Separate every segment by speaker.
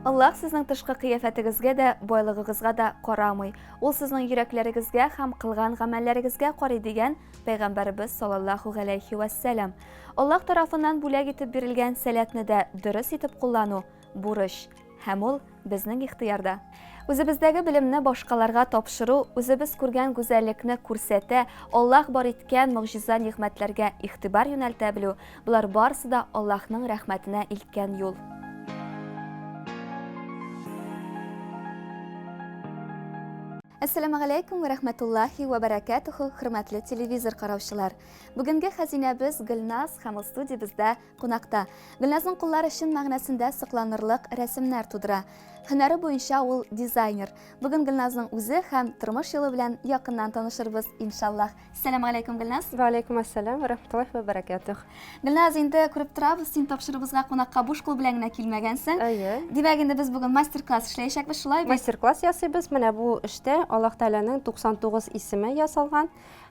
Speaker 1: Аллаһ сезнең тышкы кыяфәтегезгә дә, байлыгыгызга да карамый. Ул сезнең йөрәкләрегезгә һәм кылган гамәлләрегезгә карый, дигән Пәйгамбәребез саллаллаһу галәйһи вәссәлам. Аллаһ тарафыннан бүләк итеп бирелгән сәләтне дә дөрес итеп куллану, бурыч. Һәм ул безнең ихтыярда. Үзебездәге белемне башкаларга тапшыру, үзебез күргән гүзәллекне күрсәтә, Аллаһ бар иткән могҗиза-нигъмәтләргә игътибар юнәлтә белү, болар барысы да Аллаһның рәхмәтенә илткән юл. Әссәламегаләйкүм вә рәхмәтуллаһи вә бәрәкәтүһү, хөрмәтле телевизор караучылар! Бүгенге хәзинәбез Гөлназ һәм ул студиябездә Кунакта. Гөлназның куллары чын мәгънәсендә сокланырлык рәсемнәр тудыра. Һөнәре буенча ул дизайнер. Бүген Гөлназның үзе һәм тормыш юлы белән якыннан танышырбыз, иншаллаһ. Сәлам алейкум, Гөлназ.
Speaker 2: Ва алейкум ассалам ва рахматуллахи ва баракатух.
Speaker 1: Гөлназ, инде күреп торабыз, син тапшыруыбызга кунакка буш кул белән генә килмәгәнсең.
Speaker 2: Әйе.
Speaker 1: Димәк, инде без бүген мастер-класс эшләячәкбез, шулай бит?
Speaker 2: Мастер-класс ясыйбыз. Менә бу эштә Аллаһ Тәгаләнең 99 исеме ясалган.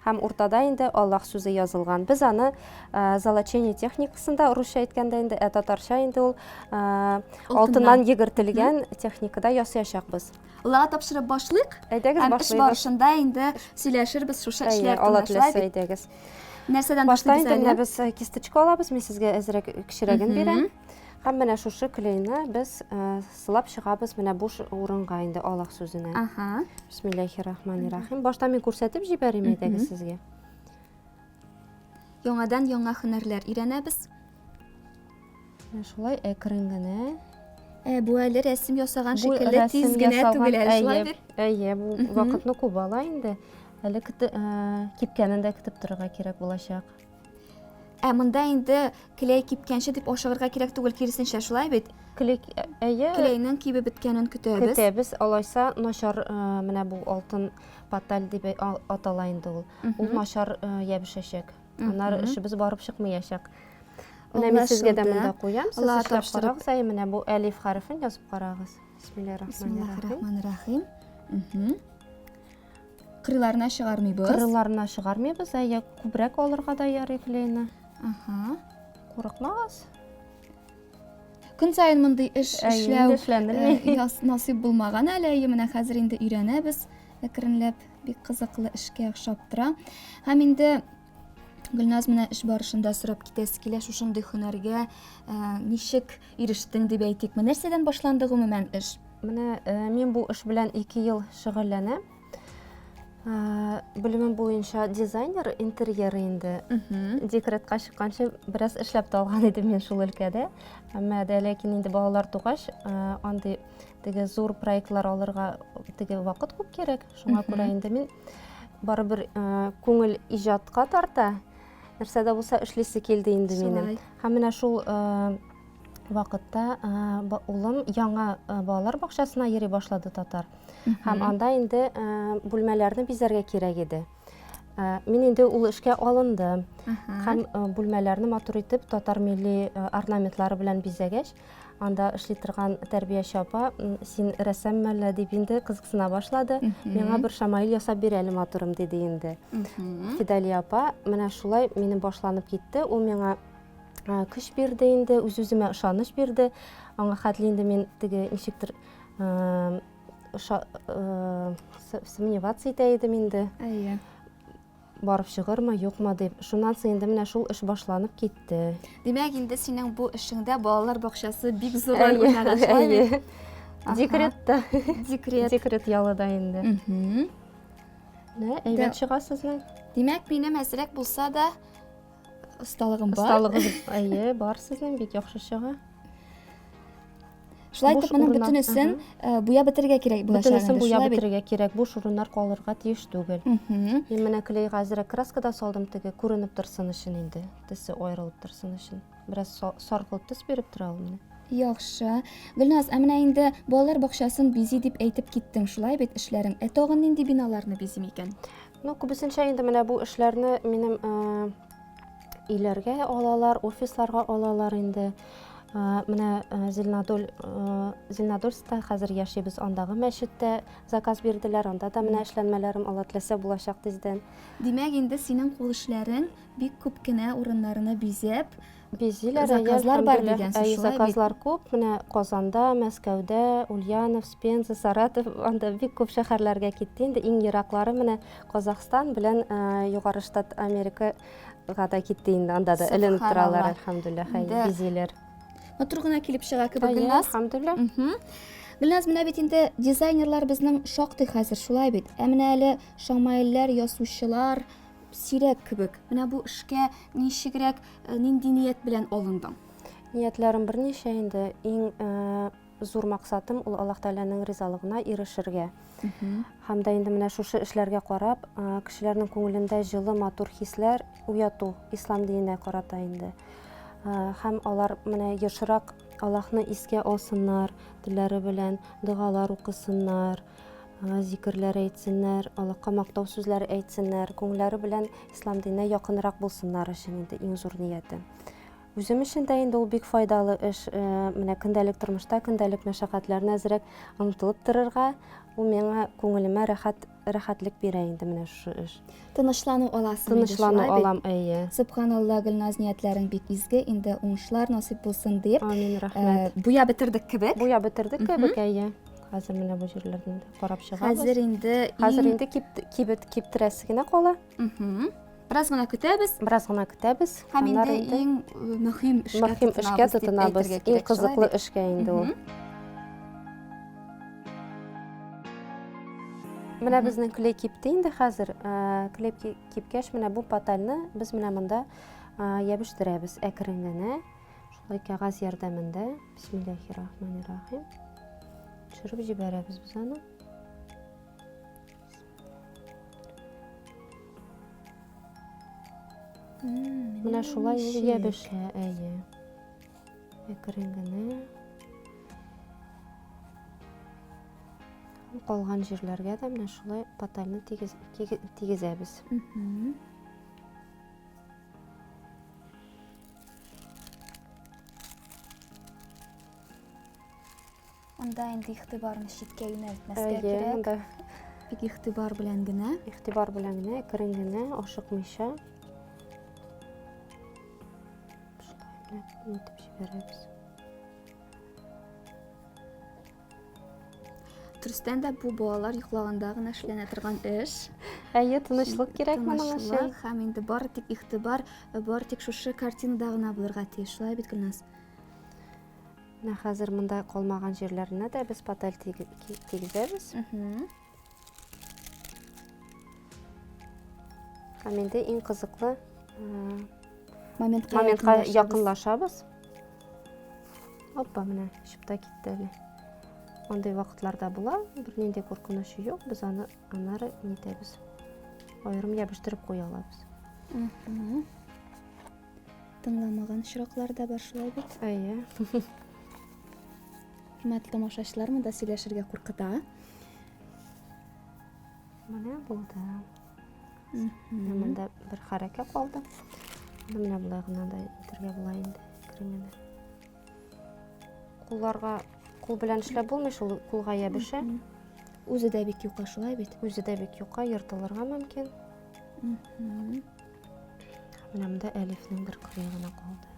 Speaker 2: Һәм уртада инде Аллаһ сүзе язылган. Без аны э, золочение техникасында, русча әйткәндә инде, ә татарча инде ул э, алтыннан йөгертелгән техникада ясаячакбыз.
Speaker 1: Аллага тапшырып башлыйк.
Speaker 2: Әйдәгез,
Speaker 1: Һәм эш
Speaker 2: башлыйбыз.
Speaker 1: барышында инде сөйләшербез шушы эшләр
Speaker 2: Алла
Speaker 1: турында, шулай
Speaker 2: теләсә,
Speaker 1: бит?
Speaker 2: әйдәгез.
Speaker 1: Нәрсәдән
Speaker 2: Башта
Speaker 1: башлыйбыз
Speaker 2: инде менә
Speaker 1: әле?
Speaker 2: без э, кисточка алабыз, мин сезгә әзрәк кечерәген бирәм. Һәм менә шушы клейны без э, сылап чыгабыз менә буш урынга инде Аллаһ сүзенә.
Speaker 1: Ага.
Speaker 2: Бисмиллахир-рахманир-рахим. Башта мин күрсәтеп җибәрим әйдәгез сезгә.
Speaker 1: Яңадан яңа һөнәрләр өйрәнәбез.
Speaker 2: Менә шулай әкрен генә.
Speaker 1: Ә бу әле рәсем ясаган шикелле тиз генә түгел әле, шулай бит?
Speaker 2: Әйе, бу вакытны күп ала инде. Әле кипкәнен дә көтеп торырга кирәк булачак.
Speaker 1: Ә монда инде клей кипкәнче дип ашыгырга кирәк түгел, киресенчә, шулай бит?
Speaker 2: Клей, әйе.
Speaker 1: Клейның кибеп беткәнен көтәбез.
Speaker 2: Көтәбез, алайса начар, э, менә бу алтын паталь дип атала инде ул. Ул начар э, ябешәчәк. Аннары эшебез барып чыкмаячак. Менә мин сезгә дә монда куям. Сез эшләп карагыз, әйе, менә бу әлиф хәрефен язып карагыз.
Speaker 1: Бисмиллахир-рахманир-рахим. Кырыйларына чыгармыйбыз.
Speaker 2: Кырыйларына чыгармыйбыз, әйе, күбрәк алырга да ярый клейны.
Speaker 1: Ага.
Speaker 2: Курыкмагыз.
Speaker 1: Көн саен мондый эш эшләү
Speaker 2: эшләнелми.
Speaker 1: Э, насыйп булмаган әле, әйе, менә хәзер инде өйрәнәбез әкренләп. Бик кызыклы эшкә охшап тора. Һәм инде Гөлназ менә эш барышында сорап китәсе килә, шушындый һөнәргә э, ничек ирештең дип әйтикме? Нәрсәдән башланды гомумән эш?
Speaker 2: Менә э, мин бу эш белән 2 ел шөгыльләнәм. Э, белемем буенча дизайнер интерьеры инде. Декретка чыкканчы бераз эшләп тә алган идем мин шул өлкәдә. Әмма дә ләкин инде балалар тугач, э, андый теге зур проектлар алырга теге вакыт күп кирәк. Шуңа күрә инде мин барыбер э, күңел иҗатка тарта. Нәрсә дә булса эшлисе килде инде минем. Һәм менә шул вакытта улым яңа балалар бакчасына йөри башлады татар. Һәм анда инде бүлмәләрне бизәргә кирәк иде. Мин инде ул эшкә алындым. Һәм бүлмәләрне матур итеп татар милли орнаментлары белән бизәгәч, анда эшли торган тәрбияче апа, син рәссам мәллә дип инде кызыксына башлады. Миңа бер шамаил ясап бир әле, матурым, диде инде. Фидалия апа, менә шулай минем башланып китте. Ул миңа көч бирде инде, үз-үземә ышаныч бирде. Аңа хәтле инде мин теге ничектер сомневаться итә идем инде.
Speaker 1: Әйе.
Speaker 2: Барып чыгырмы, юкмы дип. Шуннан соң инде менә шул эш башланып китте.
Speaker 1: Димәк, инде синең бу эшеңдә балалар бакчасы бик зур роль уйнаган, шулай бит?
Speaker 2: Декретта.
Speaker 1: Декрет.
Speaker 2: Декрет ялы да инде. Менә әйбәт чыга сезнең.
Speaker 1: Димәк, минем әзрәк булса да осталыгым бар.
Speaker 2: Осталыгыз, әйе, бар сезнең, бик яхшы чыга.
Speaker 1: Шулай итеп, моның бөтенесен э, буяп бетерергә кирәк булачак.
Speaker 2: Бөтенесен буяп бетерергә кирәк. Буш урыннар калырга тиеш түгел. Мин менә клейга әзрәк краска да салдым теге күренеп торсын өчен инде. Төсе аерылып торсын өчен. Бераз саргылт төс биреп тора ул менә.
Speaker 1: Яхшы. Гөлназ, ә менә инде балалар бакчасын бизи дип әйтеп киттең, шулай бит эшләрең. Ә тагын нинди биналарны бизи микән?
Speaker 2: Ну, күбесенчә инде менә бу эшләрне минем э, өйләргә алалар, офисларга алалар инде. Менә Зеленодоль, Зеленодольскта хәзер яшибез, андагы мәчеттә заказ бирделәр, анда да менә эшләнмәләрем Алла теләсә булачак тиздән.
Speaker 1: Димәк, инде синең кул эшләрең бик күп кенә урыннарны бизәп,
Speaker 2: Бизиләр,
Speaker 1: заказлар бар дигән сүз, шулай бит?
Speaker 2: Заказлар күп. Менә Казанда, Мәскәүдә, Ульяновск, Пенза, Саратов, анда бик күп шәһәрләргә китте инде. Иң ераклары менә Казахстан белән Югары Штат Америка га да китте инде, анда да эленеп торалар, әлхәмдүлилләһ, хәй, бизиләр.
Speaker 1: Матур гына килеп чыга кебек, Гөлназ.
Speaker 2: Әлхәмдүлилләһ.
Speaker 1: Гөлназ, менә бит инде дизайнерлар безнең шактый хәзер, шулай бит. Ә менә әле шамаилләр ясаучылар сирәк кебек. Менә бу эшкә ничегрәк, э, нинди ният белән алындың?
Speaker 2: Ниятләрем берничә инде. Иң э, Зур максатым ул Аллаһ Тәгаләнең ризалыгына ирешергә. Һәм дә инде менә шушы эшләргә карап, кешеләрнең күңелендә җылы, матур хисләр уяту ислам диненә карата инде. Һәм алар менә ешрак Аллаһны искә алсыннар, телләре белән догалар укысыннар, зикерләр әйтсеннәр, Аллаһка мактау сүзләре әйтсеннәр, күңелләре белән ислам диненә якынрак булсыннар өчен инде иң зур ниятем. Үзем өчен дә инде ул бик файдалы эш. Э, менә көндәлек тормышта, көндәлек мәшәкатьләрне әзрәк онытылып торырга, ул миңа күңелемә рәхәт, рәхәтлек бирә инде менә шушы эш.
Speaker 1: Тынычлану аласың
Speaker 2: инде, Тынычлану алам, әйе.
Speaker 1: Сөбханалла, Гөлназ, ниятләрең бик изге, инде уңышлар насыйп булсын дип.
Speaker 2: Амин, рәхмәт.
Speaker 1: Э, буя бетердек кебек.
Speaker 2: Буя бетердек кебек, әйе. Хәзер менә бу җирләрне дә карап чыгабыз.
Speaker 1: Хәзер инде
Speaker 2: Хәзер инде кибет киптерәсе генә кала.
Speaker 1: Бераз гына көтәбез.
Speaker 2: Бераз гына көтәбез.
Speaker 1: Һәм инде иң э, мөһим эшкә
Speaker 2: мөһим эшкә тотынабыз. Иң кызыклы эшкә инде ул. Менә безнең клей кипте инде хәзер. Э, клей кипкәч, менә бу патальны без менә монда э, ябештерәбез әкрен генә. Шулай кәгазь ярдәмендә. Бисмиллахир-рахманир-рахим. Төшереп җибәрәбез без аны. Менә шулай ул ябешә, әйе. Әкрен генә. Калган җирләргә дә менә шулай патальны тигезәбез.
Speaker 1: Монда инде игътибарны читкә юнәлтмәскә кирәк. Монда бик игътибар белән генә.
Speaker 2: Игътибар белән генә, әкрен генә, ашыкмыйча. Шулай менә итеп җибәрәбез.
Speaker 1: Дөрестән дә бу балалар йоклаганда гына эшләнә торган эш.
Speaker 2: Әйе, тынычлык кирәк моның өчен.
Speaker 1: Тынычлык һәм инде бары тик игътибар, бары тик шушы картинада гына булырга тиеш. Шулай бит, Гөлназ?
Speaker 2: Менә хәзер монда калмаган җирләренә дә без паталь тигезәбез. Һәм инде иң кызыклы
Speaker 1: моментка,
Speaker 2: моментка якынлашабыз. Опа, менә чыпта китте әле. Андый вакытларда була, бернинди куркынычы юк, без аны аннары нитәбез. Аерым ябыштырып куя алабыз.
Speaker 1: Тыңламаган очраклар да бар шулай бит.
Speaker 2: Әйе.
Speaker 1: Хөрмәтле тамашачылар, монда сөйләшергә куркыта.
Speaker 2: Менә булды. Менә монда бер хәрәкә калды. Менә болай гына да итәргә була инде, әкрен генә. Кулларга кул белән эшләп булмый, шул кулга ябешә.
Speaker 1: Үзе дә бик юка шулай бит.
Speaker 2: Үзе дә бик юка, ертылырга мөмкин. Менә монда әлифнең бер кырые гына калды.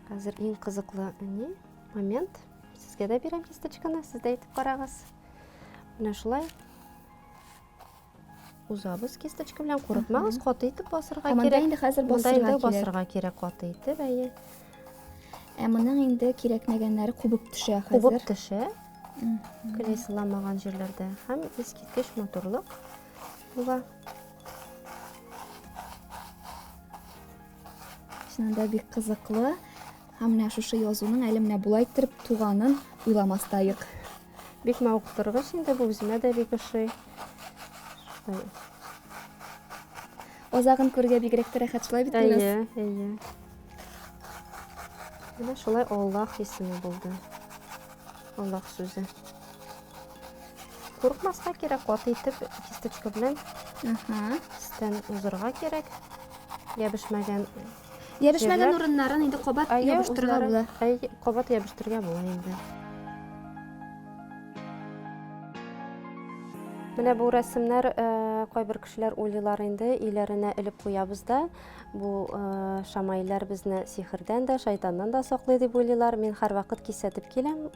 Speaker 2: Хәзер иң кызыклы ни момент. Сезгә дә бирәм кисточканы, сез дә әйтеп карагыз. Менә шулай узабыз кисточка белән, курыкмагыз, каты итеп басырга
Speaker 1: кирәк. Монда инде хәзер басырга
Speaker 2: кирәк. Басырга кирәк каты итеп, әйе.
Speaker 1: Ә моның инде кирәкмәгәннәре кубып төшә хәзер.
Speaker 2: Кубып төшә. Клей сыламаган җирләрдә һәм искиткеч матурлык була.
Speaker 1: Чыннан да бик кызыклы. Һәм менә шушы язуның әле менә болай иттереп туганын уйламастайык.
Speaker 2: Бик мавыктыргыч инде бу, үземә дә бик ошый. Шулай.
Speaker 1: Азагын күрергә бигрәк тә рәхәт шулай бит,
Speaker 2: Гөлназ? Әйе, әйе. Менә шулай Аллаһ исеме булды. Аллаһ сүзе. Курыкмаска кирәк, каты итеп кисточка белән.
Speaker 1: Ага.
Speaker 2: Читтән узырга кирәк. Ябешмәгән.
Speaker 1: Ябешмәгән урыннарын инде кабат ябыштырырга була.
Speaker 2: Әй, кабат ябыштырырга була инде. Менә бу рәсемнәр э, кайбер кешеләр уйлыйлар инде, өйләренә элеп куябыз да, бу э, шамаилләр безне сихердән дә, шайтаннан да саклый дип уйлыйлар. Мин һәрвакыт кисәтеп киләм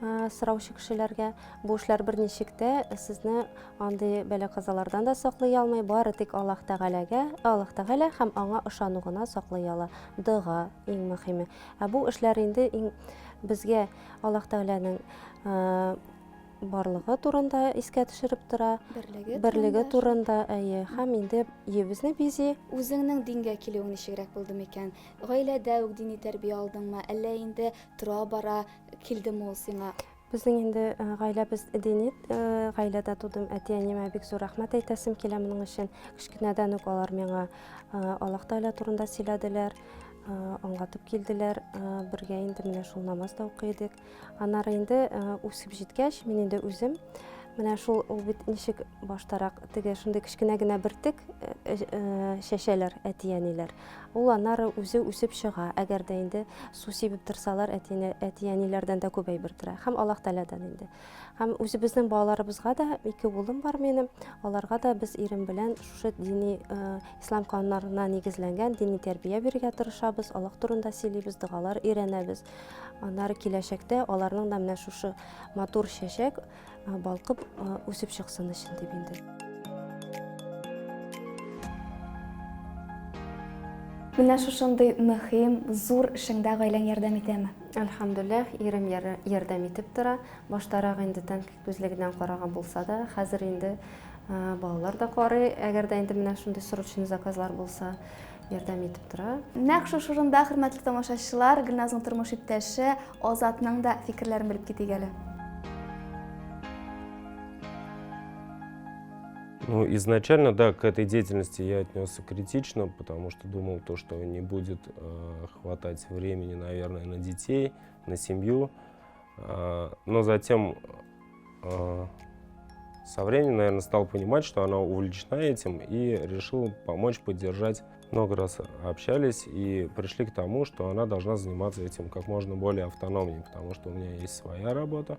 Speaker 2: э, сораучы кешеләргә. Бу эшләр берничек тә сезне андый бәла-казалардан да саклый алмый, бары тик Аллаһ Тәгаләгә, Аллаһ Тәгалә һәм аңа ышану гына саклый ала. Дога иң мөһиме. Ә бу эшләр инде иң безгә Аллаһ Тәгаләнең барлыгы турында искә төшереп тора.
Speaker 1: Берлеге,
Speaker 2: берлеге турында, әйе, һәм инде өебезне бизи.
Speaker 1: Үзеңнең дингә килүең ничегрәк булды микән? Гаиләдә үк дини тәрбия алдыңмы, әллә инде тора-бара килдеме ул сиңа?
Speaker 2: Безнең инде гаиләбез дини гаиләдә тудым. Әти-әниемә бик зур рәхмәт әйтәсем килә моның өчен. Кечкенәдән үк алар миңа Аллаһ Тәгалә турында сөйләделәр, аңлатып килделәр. Бергә инде менә шул намаз да укый идек. Аннары инде үсеп җиткәч, мин инде үзем менә шул ул бит ничек баштарак теге шундый кечкенә генә бөртек чәчәләр әти-әниләр. Ул аннары үзе үсеп чыга. Әгәр дә инде су сибеп торсалар, әти-әниләрдән дә күп әйбер тора. Һәм Аллаһ Тәгаләдән инде. Һәм үзебезнең балаларыбызга да, ике улым бар минем, аларга да без ирем белән шушы дини э, ислам кануннарына нигезләнгән дини тәрбия бирергә тырышабыз, Аллаһ турында сөйлибез, догалар өйрәнәбез. Аннары киләчәктә аларның да менә шушы матур чәчәк балкып үсеп чыксын өчен дип инде.
Speaker 1: Менә шушындый мөһим, зур эшеңдә гаиләң ярдәм итәме?
Speaker 2: Әлхәмдүлилләһ, ирем ярдәм итеп тора. Баштарак инде тәнкыйть күзлегеннән караган булса да, хәзер инде балалар да карый. Әгәр дә инде менә шундый срочный заказлар булса, ярдәм итеп тора.
Speaker 1: Нәкъ шушы урында, хөрмәтле тамашачылар, Гөлназның тормыш иптәше Азатның да фикерләрен белеп китик әле.
Speaker 3: Ну, изначально, да, к этой деятельности я отнесся критично, потому что думал то, что не будет э, хватать времени, наверное, на детей, на семью. Э, но затем э, со временем, наверное, стал понимать, что она увлечена этим и решил помочь, поддержать. Много раз общались и пришли к тому, что она должна заниматься этим как можно более автономнее, потому что у меня есть своя работа,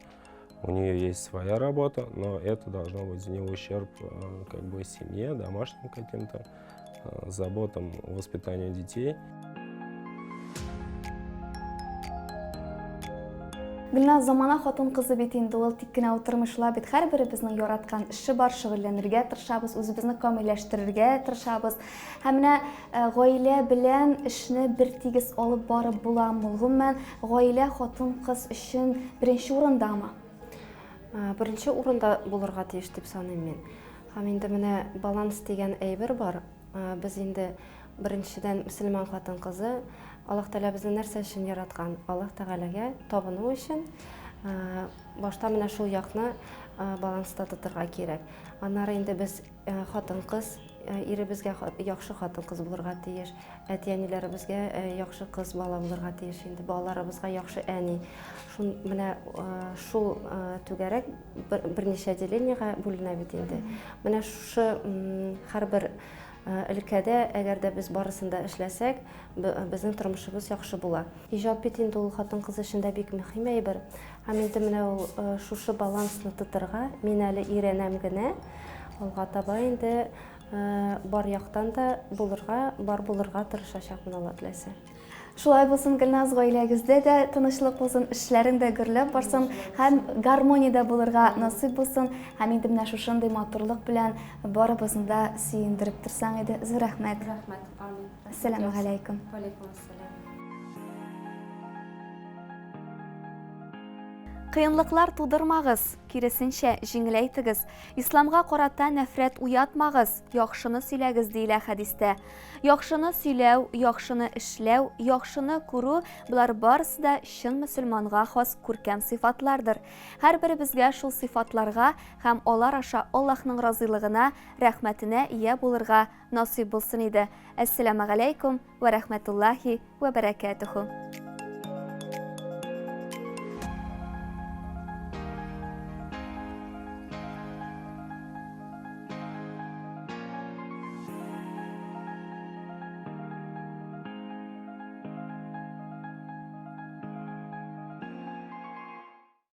Speaker 3: у нее есть своя работа, но это должно быть не в ущерб э, как бы семье, домашним каким-то э, заботам, воспитанию детей.
Speaker 1: Гөлназ, замана хатын-кызы бит инде ул тик кенә утырмый шулай бит. Һәрберебезнең яраткан эше бар, шөгыльләнергә тырышабыз, үзебезне камилләштерергә тырышабыз. Һәм менә э, гаилә белән эшне бер тигез алып барып буламы? Гомумән, гаилә хатын-кыз өчен беренче урындамы?
Speaker 2: Э, беренче урында булырга тиеш дип саныйм мин. Һәм инде менә баланс дигән әйбер бар. Без инде беренчедән мөселман хатын-кызы Аллаһ Тәгалә безне нәрсә өчен яраткан? Аллаһ Тәгаләгә табыну өчен башта менә шул якны баланста тотырга кирәк. Аннары инде без хатын-кыз иребезгә яхшы хатын-кыз булырга тиеш, әти-әниләребезгә яхшы кыз бала булырга тиеш инде, балаларыбызга яхшы әни. Шун менә шул түгәрәк берничә делениега бүленә бит инде. Менә шушы һәрбер өлкәдә, әгәр дә без барысын да эшләсәк, безнең тормышыбыз яхшы була. Иҗат бит инде ул хатын-кыз өчен дә бик мөһим әйбер. Һәм инде менә ул шушы балансны тотырга мин әле өйрәнәм генә. Алга таба инде бар яктан да булырга, бар булырга тырышачакмын, Алла теләсә.
Speaker 1: Шулай булсын, Гөлназ, гаиләгездә дә тынычлык булсын, эшләрең дә гөрләп барсын һәм гармониядә булырга насыйп булсын. Һәм инде менә шушындый матурлык белән барыбызны да сөендереп торсаң иде. Зур рәхмәт.
Speaker 2: Рәхмәт. Амин.
Speaker 1: Ассаламу алейкум.
Speaker 2: Валейкум ассалам.
Speaker 1: Кыенлыклар тудырмагыз, киресенчә, җиңеләйтегез. Исламга карата нәфрәт уятмагыз, яхшыны сөйләгез, диелә хәдистә. Яхшыны сөйләү, яхшыны эшләү, яхшыны күрү, болар барысы да чын мөселманга хас күркәм сыйфатлардыр. Һәрберебезгә шул сыйфатларга һәм алар аша Аллаһның разыйлыгына, рәхмәтенә ия булырга насыйп булсын иде. Әссәламегаләйкүм вә рәхмәтуллаһи вә бәрәкәтүһү.